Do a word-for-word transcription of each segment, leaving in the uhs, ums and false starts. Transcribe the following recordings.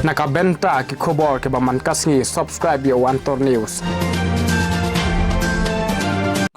Na ka bynta ki khubor kiba man ka sngi, subscribe ïa One Tor News.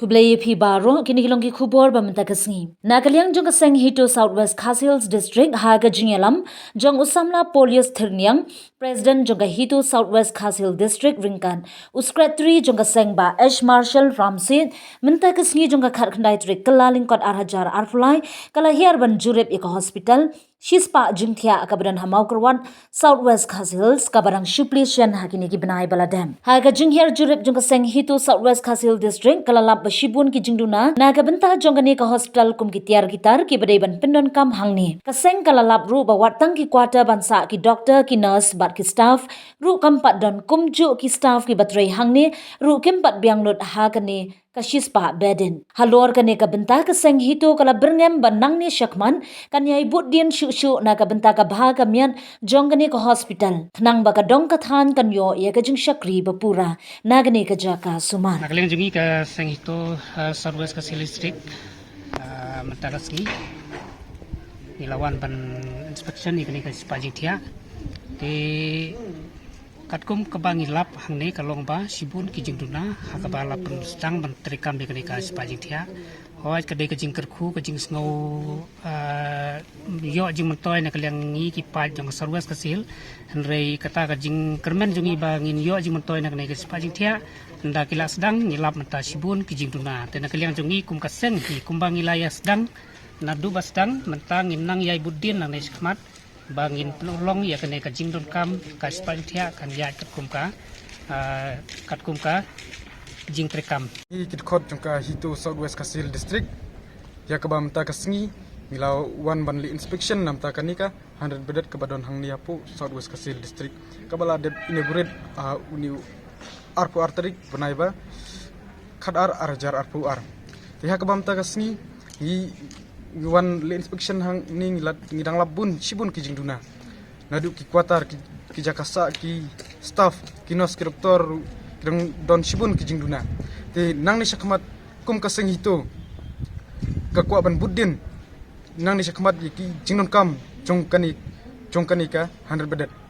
Khublei ïa phi baroh, kine ki long ki khubor ba mynta ka sngi. Na ka liang jong ka seng HITO South West Khasi Hills District, ha ka jingïalam jong u samla Polius Thyrniang, President jong ka HITO South West Khasi Hills District ryngkat u Secretary jong ka seng Bah Ash Marshall Ramsit, mynta ka sngi jong ka khatkhyndai tarik Kyllalyngkot ar hajar arphew lai, ka la hiar ban jurip ïa ka hospital shispah jingthiah kaba don ha Mawkyrwat, South West Khasi Hills, kaba dang shu plie shen ha kine ki bnai ba la dep. Ha ka jinghiar jurip jong ka seng HITO South West Khasi Hills District, ka la lap ba shibun ki jingduna na ka bynta jong kane ka hospital kum ki tiar ki tar kiba dei ban pyndonkam hangne. Ka seng ka la lap ruh ba wat tang ki quarter ban sah ki doctor, ki nurse bad ki staff ruh kam pat don, kumjuh ki staff kiba trei hangne ruh kim pat biang lut ha kane ka shispah bed in. Halor kane ka bynta ka seng HITO ka la byrngem ba nangne shakhmat kan ïai bud dien shuh shuh na ka bynta ka bha ka miat jong kane ka hospital, khnang ba ka dong ka thaiñ kan ïoh ïa ka jingshakri ba pura na kane ka jaka sumar. Na ka liang jong ngi ka seng HITO, uh, South West Khasi Hills District, uh, mynta ka sngi ngi la wan ban inspection ïa kane ka shispah jingthiah. Te katkum kaba ngi lap hangne ka long ba shibun ki jingduna ha kaba la pynsdang ban treikam ïa kane ka shispah jingthiah. Hooid, ka dei ka jingkyrkhu, ka jingsngew, ah, ïoh jingmyntoi na ka liang ngi ki paid jong ka South West Khasi Hills. Hynrei kata ka jingkyrmen jong ngi ba ngin ïoh jingmyntoi na kane ka shispah jingthiah, ynda ki la sdang ngi lap mynta shibun ki jingduna. Te na ka liang jong ngi kum ka seng, kumba ngi la ïa sdang naduh ba sdang, mynta ngin nang ïai bud dien nangne shakhmat ba ngin pynlong ïa kane ka jingdonkam ka shispah jingthiah kan ïaid katkum ka, ah, katkum ka jingtreikam. Ngi ki dkhot jong ka HITO South West Khasi Hills District, ïa kaba mynta ka sngi ngi la wan ban leh inspection na bynta kane ka hundred bedded kaba don hangne hapoh South West Khasi Hills District, kaba la dep inaugurate, ah, une u arphew ar tarik bnai ba khatar ar hajar arphew ar. Te ha kaba mynta ka sngi ngi, ngi wan leh inspection hangne, ngi la, ngi dang lap bun shibun ki jingduna. Naduh ki quarter, ki, ki jaka sah, ki staff, ki nurse, ki doktor, ki dang don shibun ki jingduna. Te nangne shakhmat kum ka seng HITO ka kwah ban bud dien nangne shakhmat ïa ki jingdonkam jong kane, jong kane ka hundred bedded.